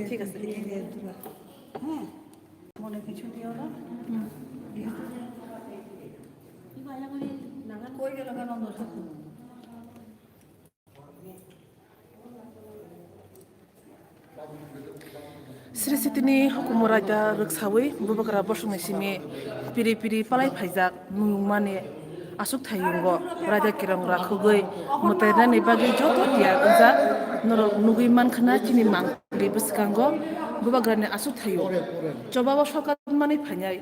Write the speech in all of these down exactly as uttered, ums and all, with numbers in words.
ঠিক আছে, ঠিক আছে। হ্যাঁ, মনে কিছু দিও না। কই গেল কেন? Sri Siti ni hukumu raida rwksawi bubagra bosongni simi piri piri palai phaijak nungmani aswk thayungo raida kerong rakhugwi mwtairnani bagwi joto tiyar wngjak norok nugwi mankha na chini mangpili bwskango bubagrani aswk thayung chobao sokat manwi phainai.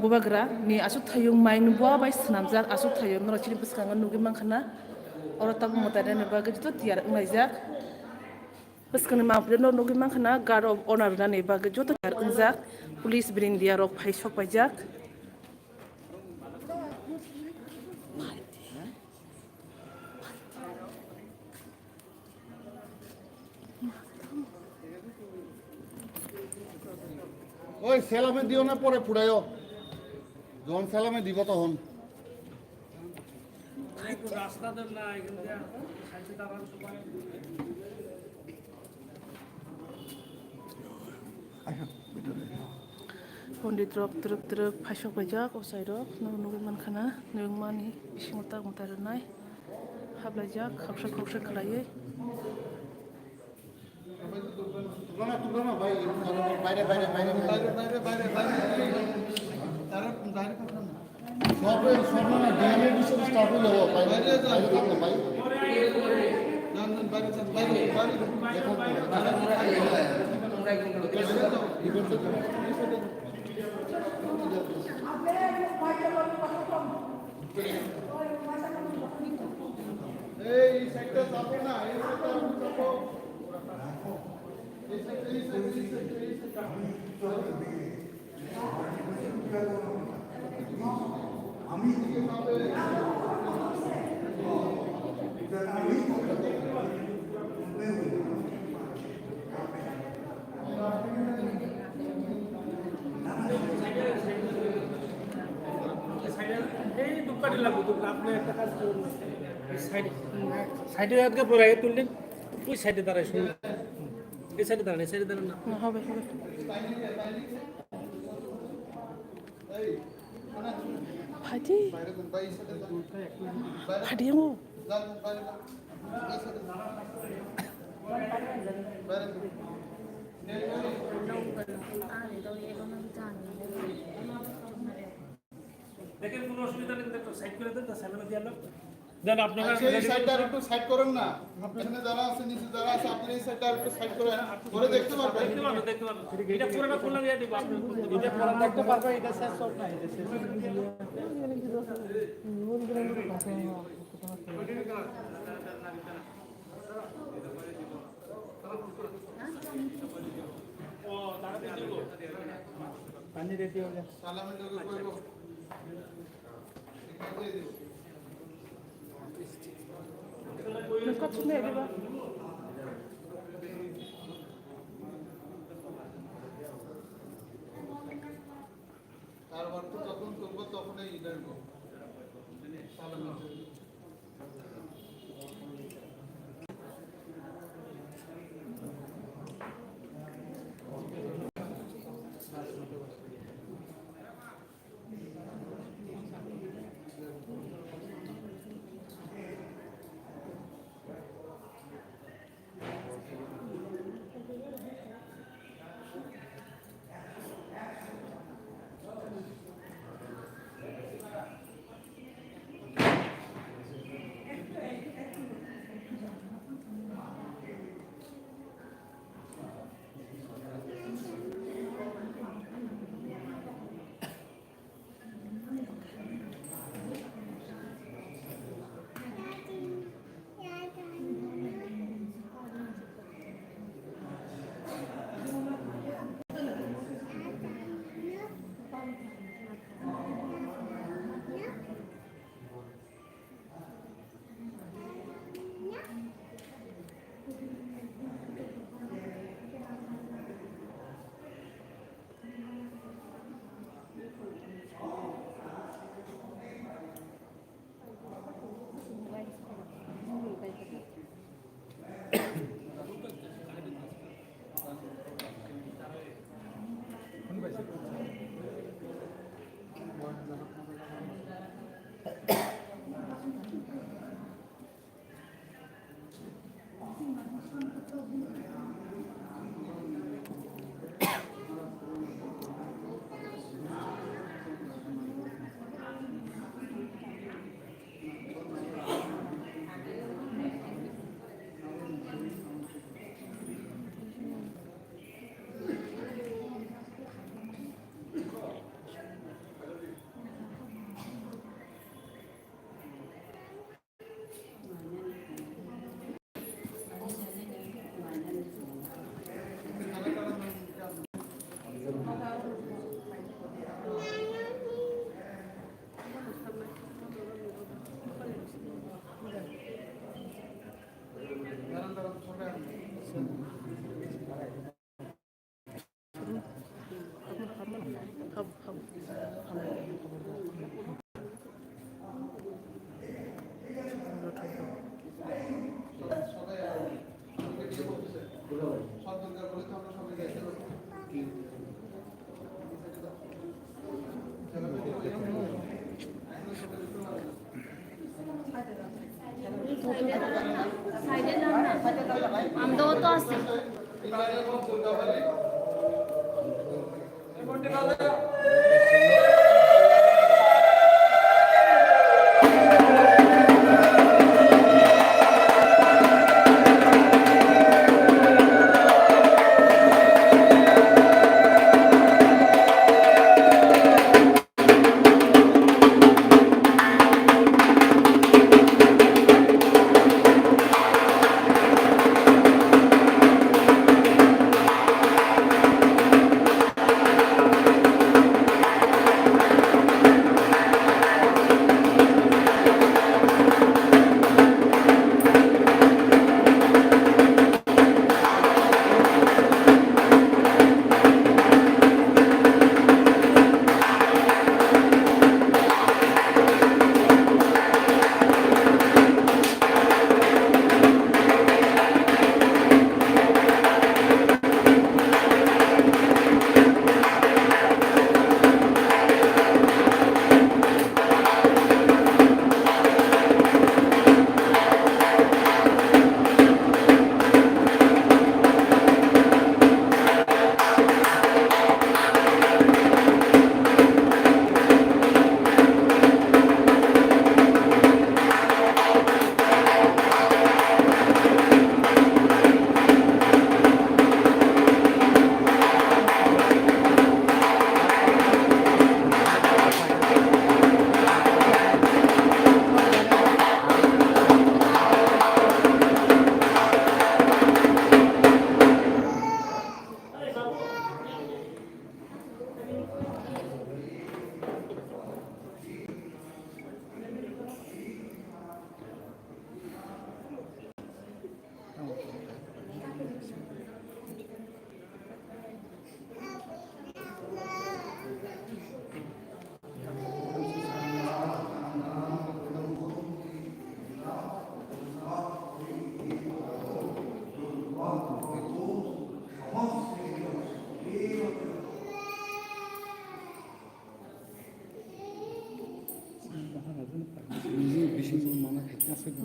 Bubagra ni aswk thayung mai ni bua bai swnamjak aswk thayung norok chini bwskango nugwi mankha na oro tabuk mwtairnani bagwi joto tiyar wnglaijak. Bwskangni mangpili no nugwi mankha na guard of honor rwnani bagwi joto tiyar wngjak. Police bini India rok phai sok paijak. ওই সেলামে দিও না, পরে ফুটাইও। যখন সেলামে দিব তখন। Pondit rok twrwk twrwk phaisok paijak, ochai rok no nugwi mankha na, nungmani bisingo tak mwtai rwnai. Hablaijak, khapsa khapsa khlaiwi. এই সাইডটা চাপো না, এই সাইডটা চাপো। এই সাইডটা, এই সাইডটা, এই সাইডটা, এই সাইডটা। এই ধূপকাঠি লাগবে, ধূপ, আপনি একটা কাজ করুন না। এই সাইডে, সাইডে আজকে পরে আগে তুললেন, ওই সাইডে দাঁড়ায়, শুনুন। এই সাইডে দাঁড়ান, এই সাইডে দাঁড়ান না। না, হবে, হবে। ফাটি। ফাটি যাবো। দেখেন, কোনো অসুবিধা নেই, কিন্তু একটু সাইড করে দেন, তা সামনে দিয়ে আনলাম। দেন আপনারা আচ্ছা, এই সাইডটা আর একটু সাইড করেন না। এখানে যারা আছে, নিচে যারা আছে, আপনারা এই সাইডটা আর একটু সাইড করে, করে দেখতে পারবেন। দেখতে পারবেন, দেখতে পারবেন। এটা পুরোটা খুলে দিয়ে দিব, আপনি এটা পুরো দেখতে পারবেন, এটা শেষ সব না, এটা শেষ। পানি রেডি হয়ে যাচ্ছে। তার অর্থ যখন তুলবো তখনই ইভেন্ট করবো। Side-এ যান না। আমদাও তো আছে।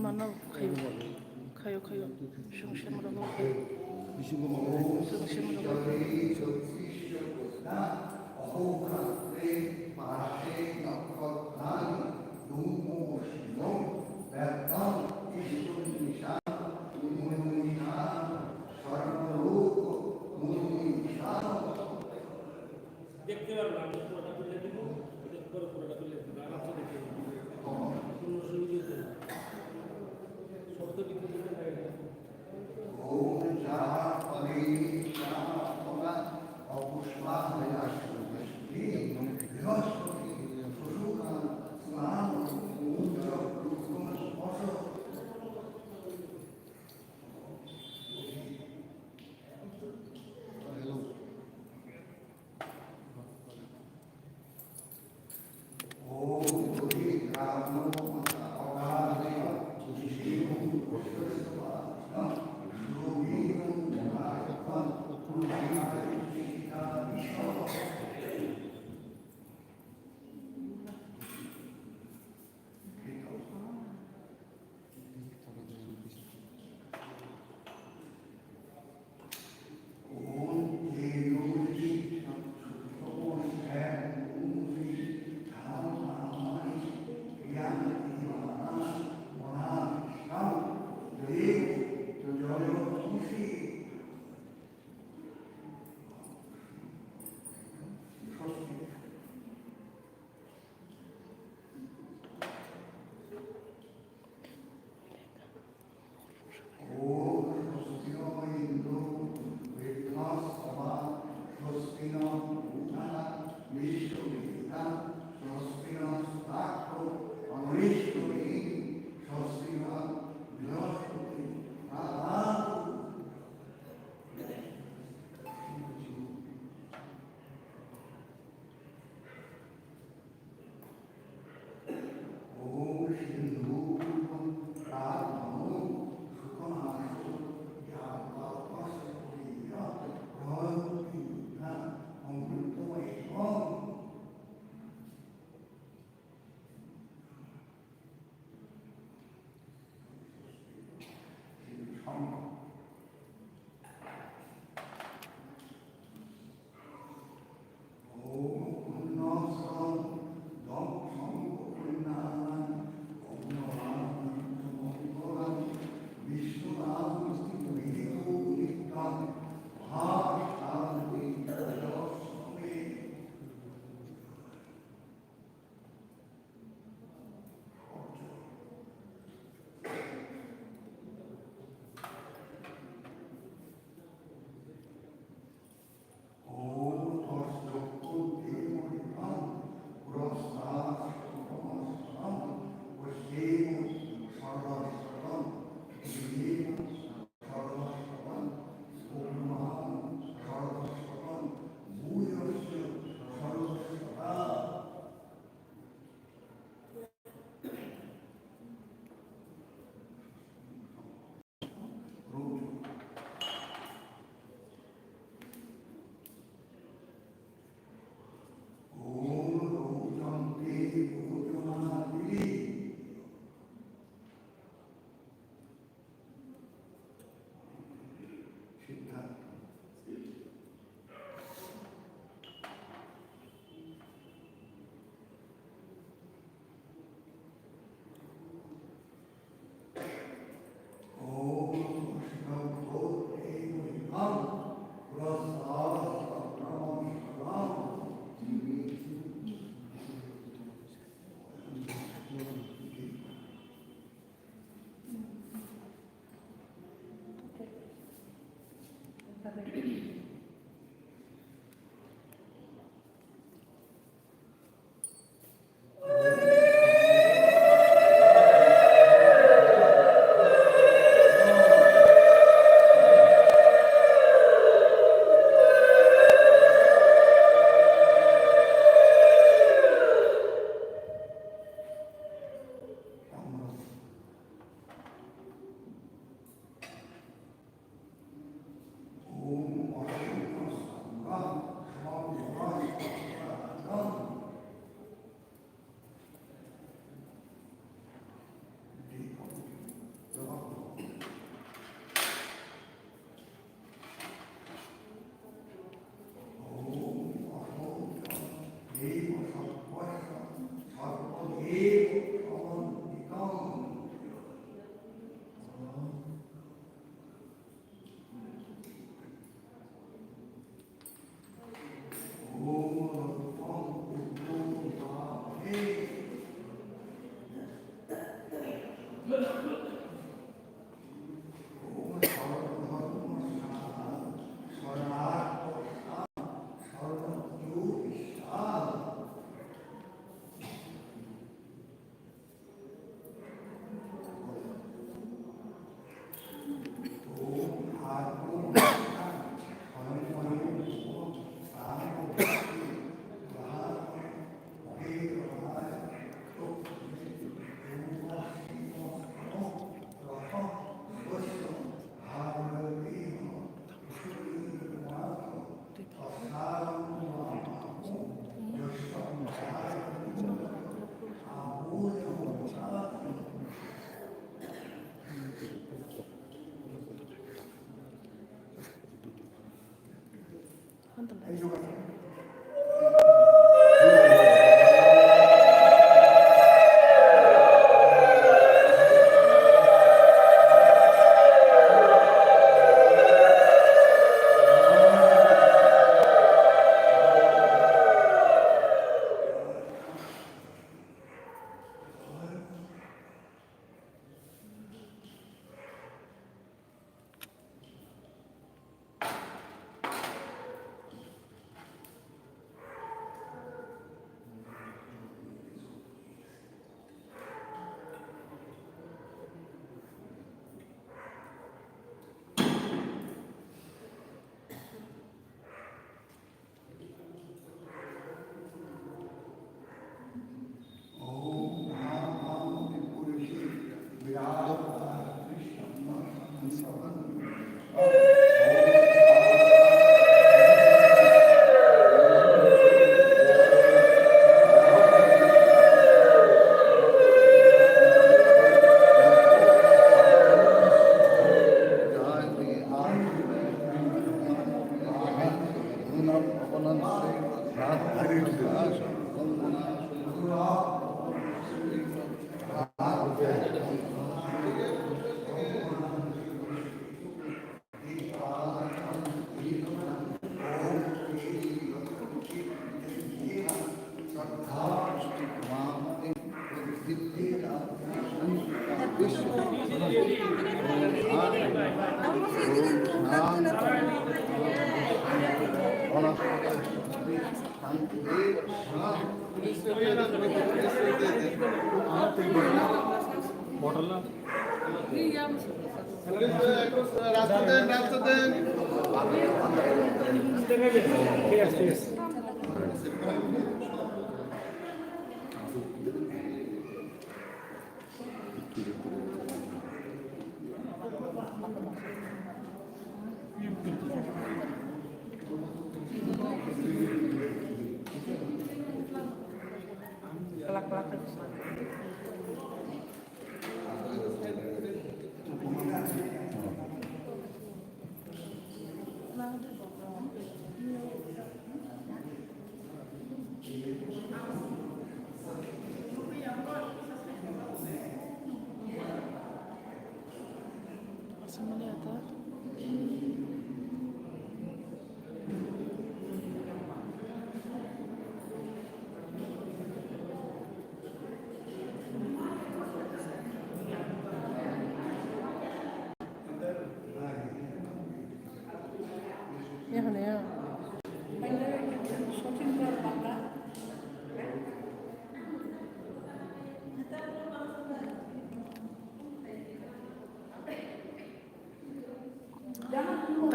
Mano khayo, khayo, khayo. Sungsem rogo. Sungsem rogo. দেখতে পারবো না, আমি পুরোটা তুলে দিব, ওদের পরে পুরোটা তুলে দিব, আরামসে দেখতে পারবো। কোনো অসুবিধা হচ্ছে না। শব্দ লিখতে দিতে লাগে না।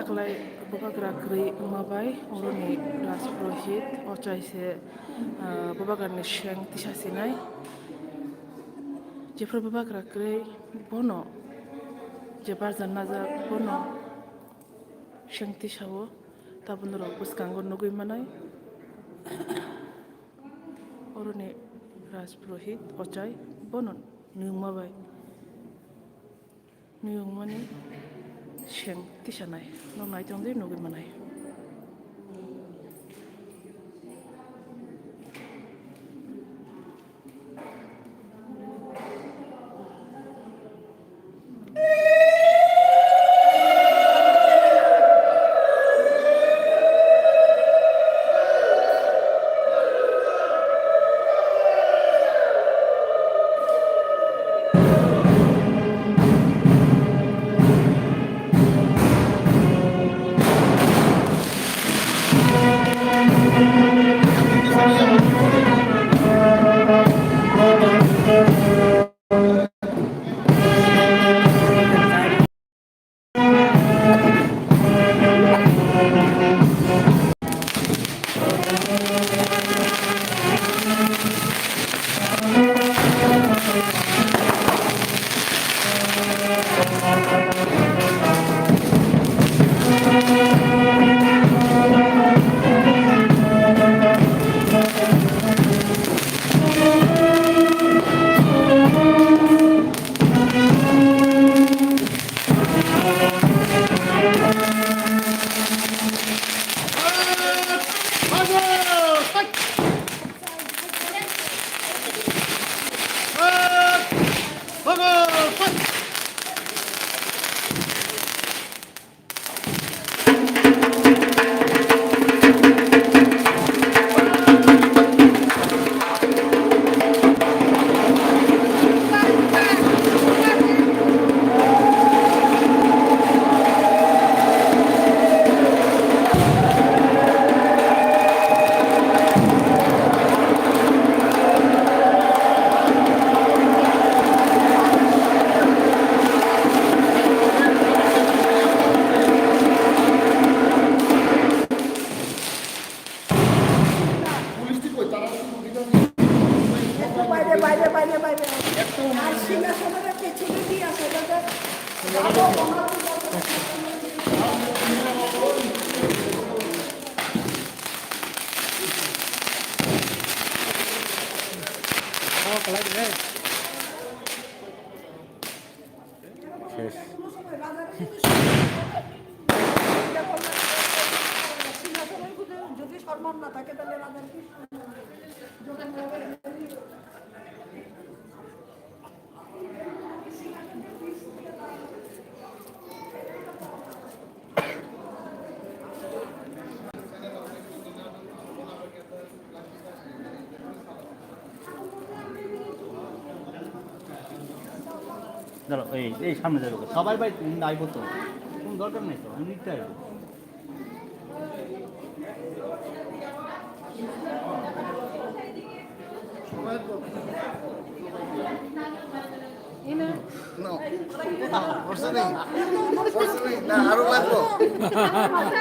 Taklai bubagra kwrwi wngma bai oroni Raj Purohit ochai se, ah, bubagrani seng tisa sinai. Jephru bubagra kwrwi bono je barjan najak bono seng tisao tabuk norok bwskango nugwi manai. Oroni Raj Purohit ochai bono nwngma bai. Nwngmani seng tisanai, no naitongdi nugwi manai. একটু বাইরে, বাইরে, বাইরে, বাইরে। আর সিংহাসনের পেছনে কি আছে, দাদা? শেষ। যদি সম্মান না থাকে, তাহলে রাজার কি? ধরো, এই, এই সামনে যাবে। সবাই ভাই আইবো তো, কোনো দরকার নেই তো, আমি নিতে আসবো। No. No, পড়ছে নি? পড়ছে নি? না, আরো লাগবো।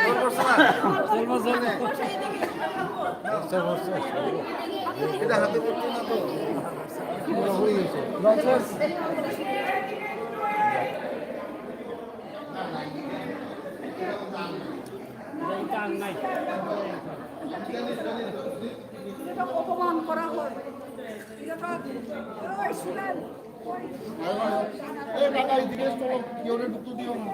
তোর পড়ছে না? পড়ছে, পড়ছে। এটা হাতে পড়তো না তো? এটা অপমান করা হয়। এটা তো, ওই শুনেন, ওই এই কাকা, এইদিকে চলো, কেউ রে ঢুকতে দিও না।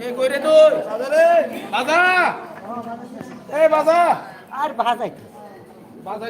এই কই রে তুই? বাজা রে। বাজা। এই বাজা। আর বাজাই। বাজাই।